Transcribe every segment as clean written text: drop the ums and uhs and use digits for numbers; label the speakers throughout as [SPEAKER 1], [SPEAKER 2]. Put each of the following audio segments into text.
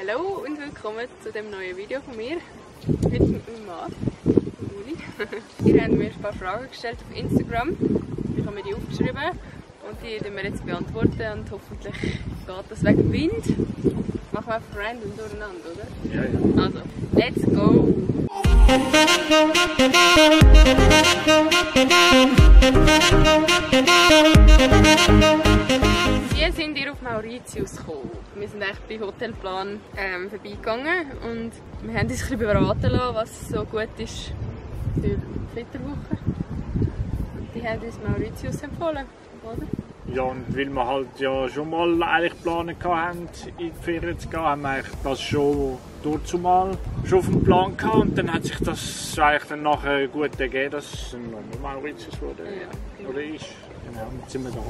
[SPEAKER 1] Hallo und willkommen zu dem neuen Video von mir. Heute mit meinem Mann, Uli. Ihr habt mir ein paar Fragen gestellt auf Instagram. Ich habe mir die aufgeschrieben und die werden wir jetzt beantworten und hoffentlich geht das wegen Wind. Machen wir einfach random durcheinander, oder?
[SPEAKER 2] Ja.
[SPEAKER 1] Also, let's go! Wie sind ihr auf Mauritius gekommen? Wir sind eigentlich bei Hotelplan vorbeigegangen und wir haben uns ein bisschen beraten lassen, was so gut ist für Flitterwochen. Und die haben uns Mauritius empfohlen, oder?
[SPEAKER 2] Ja, und weil wir halt ja schon mal eigentlich geplant hatten, in die Ferien zu gehen, haben wir eigentlich das schon mal schon auf dem Plan gehabt. Und dann hat sich das eigentlich dann nachher gut ergeben, dass es ein Mauritius wurde,
[SPEAKER 1] Ja, genau.
[SPEAKER 2] oder ist. Genau, jetzt sind wir da.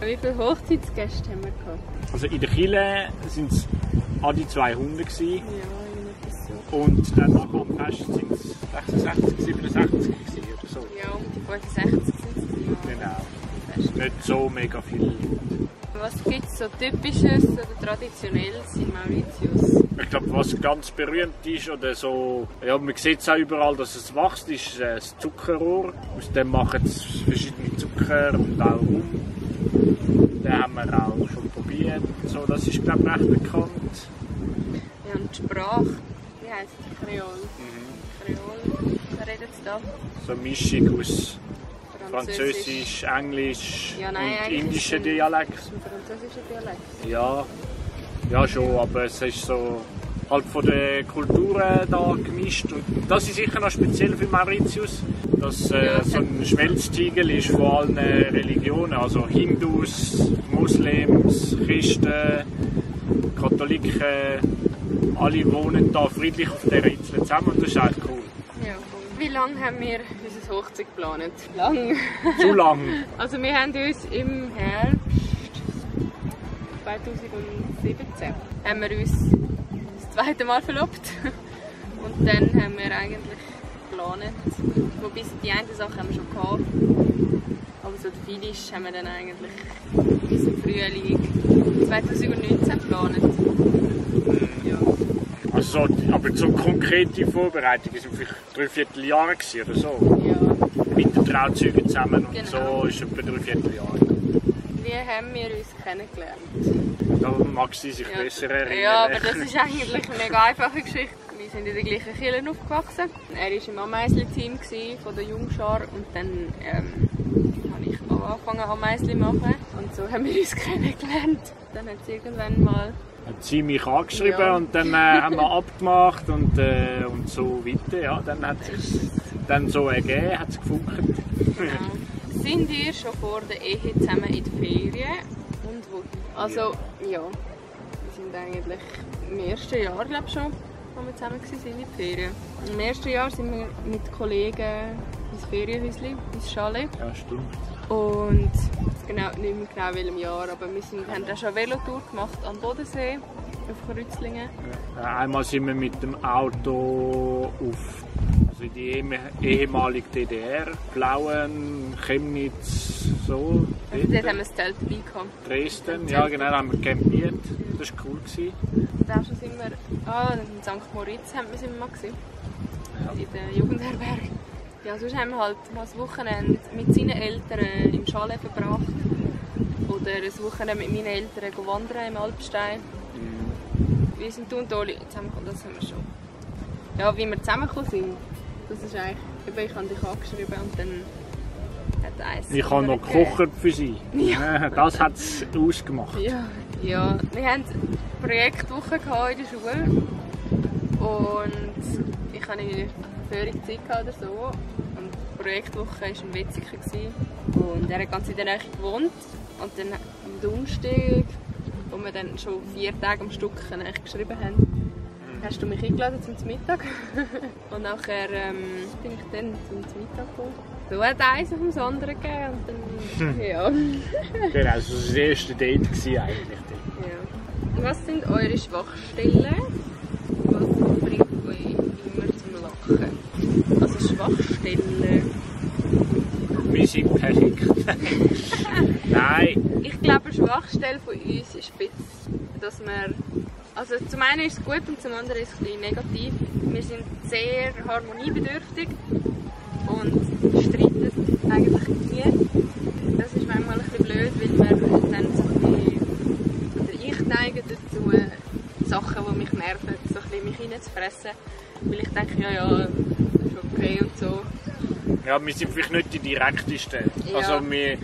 [SPEAKER 1] Wie viele Hochzeitsgäste haben wir gehabt?
[SPEAKER 2] Also in der Kille waren es an die 200 gewesen.
[SPEAKER 1] Ja, irgendetwas so.
[SPEAKER 2] Und dann nachher am Fest sind es 66, 67 gewesen oder so.
[SPEAKER 1] Ja, um die 65 sind es.
[SPEAKER 2] Genau. Nicht so mega viel.
[SPEAKER 1] Was gibt es so Typisches oder Traditionelles in Mauritius?
[SPEAKER 2] Ich glaube, was ganz berühmt ist, oder so, ja, man sieht es auch überall, dass es wächst, ist das Zuckerrohr. Aus dem machen sie verschiedene Zucker und auch Rum. Den haben wir auch schon probiert. So, das ist, glaube ich, recht bekannt.
[SPEAKER 1] Ja, und die Sprache, wie heisst die? Kreol. Kreol, wer redet es da?
[SPEAKER 2] So eine Mischung aus Französisch, Englisch
[SPEAKER 1] Ja, nein,
[SPEAKER 2] und
[SPEAKER 1] eigentlich
[SPEAKER 2] indischen
[SPEAKER 1] ist
[SPEAKER 2] Dialekt.
[SPEAKER 1] Das ist ein französischer Dialekt.
[SPEAKER 2] Ja, schon, aber es ist so halt von den Kulturen da gemischt. Und das ist sicher noch speziell für Mauritius, dass so ein Schmelztiegel ist von allen Religionen, also Hindus, Moslems, Christen, Katholiken, alle wohnen da friedlich auf der Insel zusammen und das ist echt cool.
[SPEAKER 1] Ja, cool. Wie lange haben wir unsere Hochzeit geplant? Lang.
[SPEAKER 2] Zu lang.
[SPEAKER 1] Also wir haben uns im Herbst 2017 haben wir uns das zweite Mal verlobt. Und dann haben wir eigentlich geplant, wobei die eine Sache haben wir schon gehabt, aber so den Finish haben wir dann eigentlich bis im Frühling 2019 geplant. Ja.
[SPEAKER 2] Also, aber so konkrete Vorbereitungen sind vielleicht 3/4 Jahre oder so.
[SPEAKER 1] Ja.
[SPEAKER 2] Mit den Trauzeugen zusammen und
[SPEAKER 1] Genau.
[SPEAKER 2] so ist etwa 3/4 Jahre.
[SPEAKER 1] Wie haben wir uns kennengelernt?
[SPEAKER 2] Da mag sie sich besser erinnern.
[SPEAKER 1] Ja, aber das ist eigentlich eine mega einfache Geschichte. Wir sind in der gleichen Kirche aufgewachsen. Er war im Ameisli-Team von der Jungschar und dann habe ich auch angefangen Ameisli zu machen. Und so haben wir uns kennengelernt. Dann hat es irgendwann mal...
[SPEAKER 2] Hat sie mich angeschrieben
[SPEAKER 1] Ja.
[SPEAKER 2] und dann haben wir abgemacht und so weiter. Ja, dann hat es sich dann so ergeben, hat es gefunkt.
[SPEAKER 1] Genau. Sind ihr schon vor der Ehe zusammen in die Ferien? Und wo? Also, ja. Wir sind eigentlich im ersten Jahr, glaube ich, schon, als wir zusammen waren in den Ferien. Im ersten Jahr sind wir mit Kollegen ins Ferienhäuschen, ins Chalet.
[SPEAKER 2] Ja, stimmt.
[SPEAKER 1] Und genau, nicht mehr genau welchem Jahr, aber wir haben auch schon eine Velotour gemacht am Bodensee, auf Kreuzlingen.
[SPEAKER 2] Ja, einmal sind wir mit dem Auto also in die ehemalige DDR, Plauen, Chemnitz, so.
[SPEAKER 1] Also dort haben wir das Zelt dabei gehabt.
[SPEAKER 2] Dresden, ja genau, da haben wir campiert. Das war cool.
[SPEAKER 1] Da schon sind wir, in St. Moritz sind wir mal gesehen, in der Jugendherberge. Ja, sonst haben wir halt mal das Wochenende mit seinen Eltern im Chalet verbracht. Oder ein Wochenende mit meinen Eltern wandern im Alpstein. Wir sind du und Oli zusammengekommen, das haben wir schon. Ja, wie wir zusammengekommen sind, das ist eigentlich, ich habe dich angeschrieben und dann hat eins...
[SPEAKER 2] Ich habe noch gekocht für sie. Ja. Das hat es ausgemacht.
[SPEAKER 1] Ja, wir hatten Projektwoche in der Schule und ich hatte eine Zeit oder so. Und die Projektwoche war in Wetzikon und er hat ganz in der Nähe gewohnt. Und dann am Donnerstag, wo wir dann schon 4 Tage am Stück geschrieben haben, hast du mich eingeladen zum Mittag. Und nachher bin ich dann zum Mittag gekommen. So hat eins auf das andere gegeben und dann, ja.
[SPEAKER 2] Genau, das war das erste Date eigentlich.
[SPEAKER 1] Ja. Was sind eure Schwachstellen? Was bringt euch immer zum Lachen? Also Schwachstellen.
[SPEAKER 2] Wir sind perfekt. Nein.
[SPEAKER 1] Ich glaube, eine Schwachstelle von uns ist, dass wir... Also zum einen ist es gut und zum anderen ist es ein bisschen negativ. Wir sind sehr harmoniebedürftig und streiten eigentlich nie. Das ist manchmal ein bisschen blöd, weil wir dann so ein bisschen, oder ich neige dazu, Sachen, die mich nerven, so ein bisschen mich reinzufressen. Weil ich denke, ja, das ist okay und so.
[SPEAKER 2] Ja, wir sind vielleicht nicht die direktesten.
[SPEAKER 1] Ja.
[SPEAKER 2] Also wir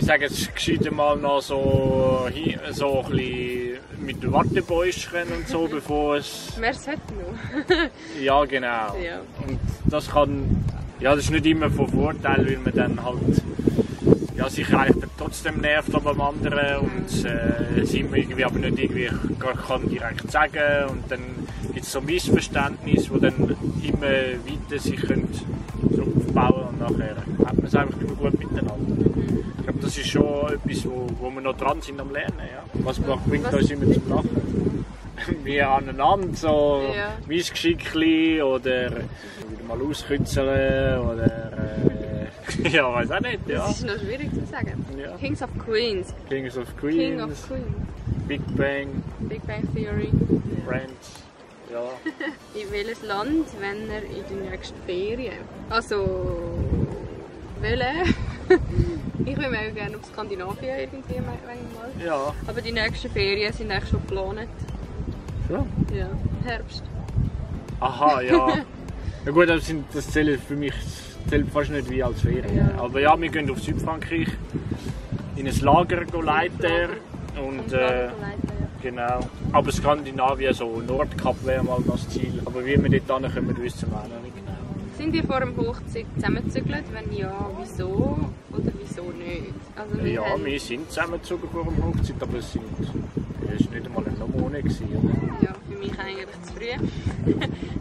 [SPEAKER 2] sagen es gescheiter mal noch so ein bisschen mit den Wattebäuschen und so, bevor es...
[SPEAKER 1] Wer sollte noch?
[SPEAKER 2] Ja, genau.
[SPEAKER 1] Ja.
[SPEAKER 2] Und das kann... Ja, das ist nicht immer von Vorteil, weil man dann halt... Ja, sich eigentlich trotzdem nervt am anderen und es immer irgendwie aber nicht irgendwie kann direkt sagen und dann gibt es so Missverständnisse, die dann immer weiter sich können so aufbauen und nachher hat man es einfach immer gut miteinander. Ich glaube, das ist schon etwas, wo wir noch dran sind am Lernen. Ja. Was bringt uns immer zum Lachen? Wir aneinander, so Missgeschickli oder wieder mal auskützeln oder ja, weiß auch nicht. Ja.
[SPEAKER 1] Das ist noch schwierig zu sagen.
[SPEAKER 2] Ja.
[SPEAKER 1] Kings of Queens.
[SPEAKER 2] Kings of Queens.
[SPEAKER 1] King of Queens.
[SPEAKER 2] Big Bang.
[SPEAKER 1] Big Bang Theory.
[SPEAKER 2] Friends. Ja.
[SPEAKER 1] In welches Land, wenn er in die nächsten Ferien? Also, welche? Ich will mega gerne auf Skandinavien irgendwie mal.
[SPEAKER 2] Ja.
[SPEAKER 1] Aber die nächsten Ferien sind eigentlich schon geplant.
[SPEAKER 2] Ja.
[SPEAKER 1] Ja, Herbst.
[SPEAKER 2] Aha, ja. Ja gut, das zählt für mich fast nicht wie als Ferien.
[SPEAKER 1] Ja.
[SPEAKER 2] Aber ja, wir gehen auf Südfrankreich in ein Lager leiten. Und, genau. Aber Skandinavien, so Nordkap wäre mal das Ziel. Aber wie wir dort hinkommen, wissen wir auch noch nicht genau.
[SPEAKER 1] Sind die vor dem Hochzeit zusammengezügelt? Wenn ja, wieso oder wieso nicht? Also
[SPEAKER 2] wir sind zusammengezogen vor dem Hochzeit, aber es war nicht einmal ein Monat.
[SPEAKER 1] Ja, für mich eigentlich zu früh.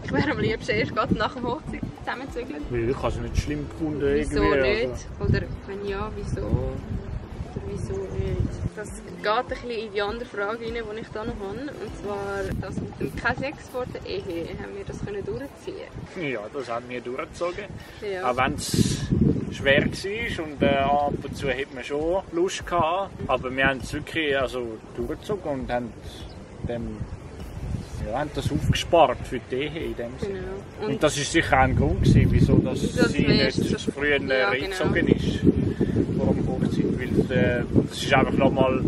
[SPEAKER 1] Ich wäre am liebsten erst gerade nach der Hochzeit zusammengezügelt.
[SPEAKER 2] Weil ich habe es nicht schlimm gefunden.
[SPEAKER 1] Wieso nicht?
[SPEAKER 2] Also.
[SPEAKER 1] Oder wenn ja, wieso? Oder wieso nicht? Das geht ein bisschen in die andere Frage rein, die ich hier noch habe. Und zwar, das mit dem kein Sex vor der Ehe, haben wir das durchziehen?
[SPEAKER 2] Ja, das haben wir durchgezogen.
[SPEAKER 1] Ja.
[SPEAKER 2] Auch wenn es schwer war und ab und zu hat man schon Lust gehabt. Aber wir haben es wirklich durchgezogen und haben das aufgespart für die Ehe in dem Sinne. Genau. Und das war sicher auch ein Grund, wieso sie nicht so früher reingezogen ist vor der Hochzeit. Weil das ist einfach nochmal...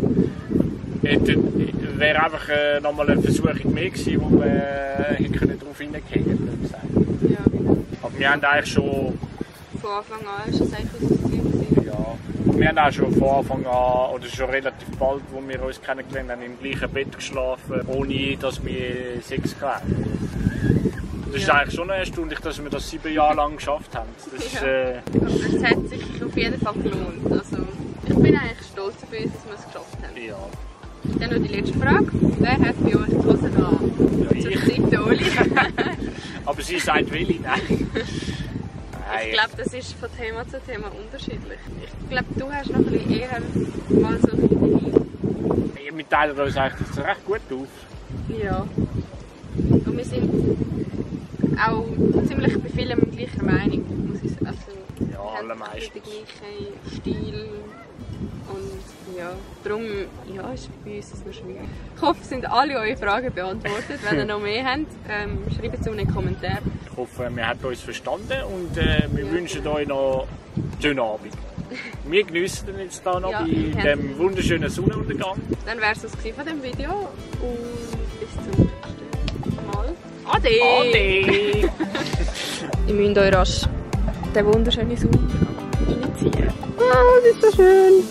[SPEAKER 2] wäre einfach nochmal eine Versuchung mehr gewesen, wo wir darauf hineingehen können.
[SPEAKER 1] Ja, genau.
[SPEAKER 2] Aber wir haben eigentlich schon...
[SPEAKER 1] Von Anfang an ist das eigentlich das Ziel gewesen.
[SPEAKER 2] Ja. Wir haben auch schon von Anfang an, oder schon relativ bald, als wir uns kennengelernt haben, im gleichen Bett geschlafen, ohne dass wir Sex hatten. Das ist eigentlich schon erstaunlich, dass wir das 7 Jahre lang geschafft haben.
[SPEAKER 1] Aber es hat sich auf jeden Fall gelohnt. Also, ich bin eigentlich stolz auf uns, dass wir es geschafft haben.
[SPEAKER 2] Ja.
[SPEAKER 1] Dann noch die letzte Frage. Wer hat bei euch die Hosen an?
[SPEAKER 2] Ja,
[SPEAKER 1] zur Zeit, Oli.
[SPEAKER 2] Aber sie sagt Willi, nein.
[SPEAKER 1] Ich glaube, das ist von Thema zu Thema unterschiedlich. Ich glaube, du hast noch ein bisschen eher mal so ein bisschen...
[SPEAKER 2] Wir teilen uns eigentlich das recht gut auf.
[SPEAKER 1] Ja. Und wir sind auch ziemlich bei vielem gleicher Meinung, muss ich sagen. Also,
[SPEAKER 2] ja, allermeistens.
[SPEAKER 1] Den gleichen Stil. Und ja, darum ist bei uns das noch schwierig. Ich hoffe, es sind alle eure Fragen beantwortet. Wenn ihr noch mehr habt, schreibt es in den Kommentaren.
[SPEAKER 2] Ich hoffe, wir haben uns verstanden und wir wünschen euch noch einen schönen Abend. Wir geniessen jetzt hier noch bei diesem wunderschönen Sonnenuntergang.
[SPEAKER 1] Dann wäre es das von diesem Video und bis zum nächsten Mal. Ade!
[SPEAKER 2] Ade!
[SPEAKER 1] Ihr müsst euch rasch den wunderschönen Sonnenuntergang reinziehen. Ah, das ist so schön!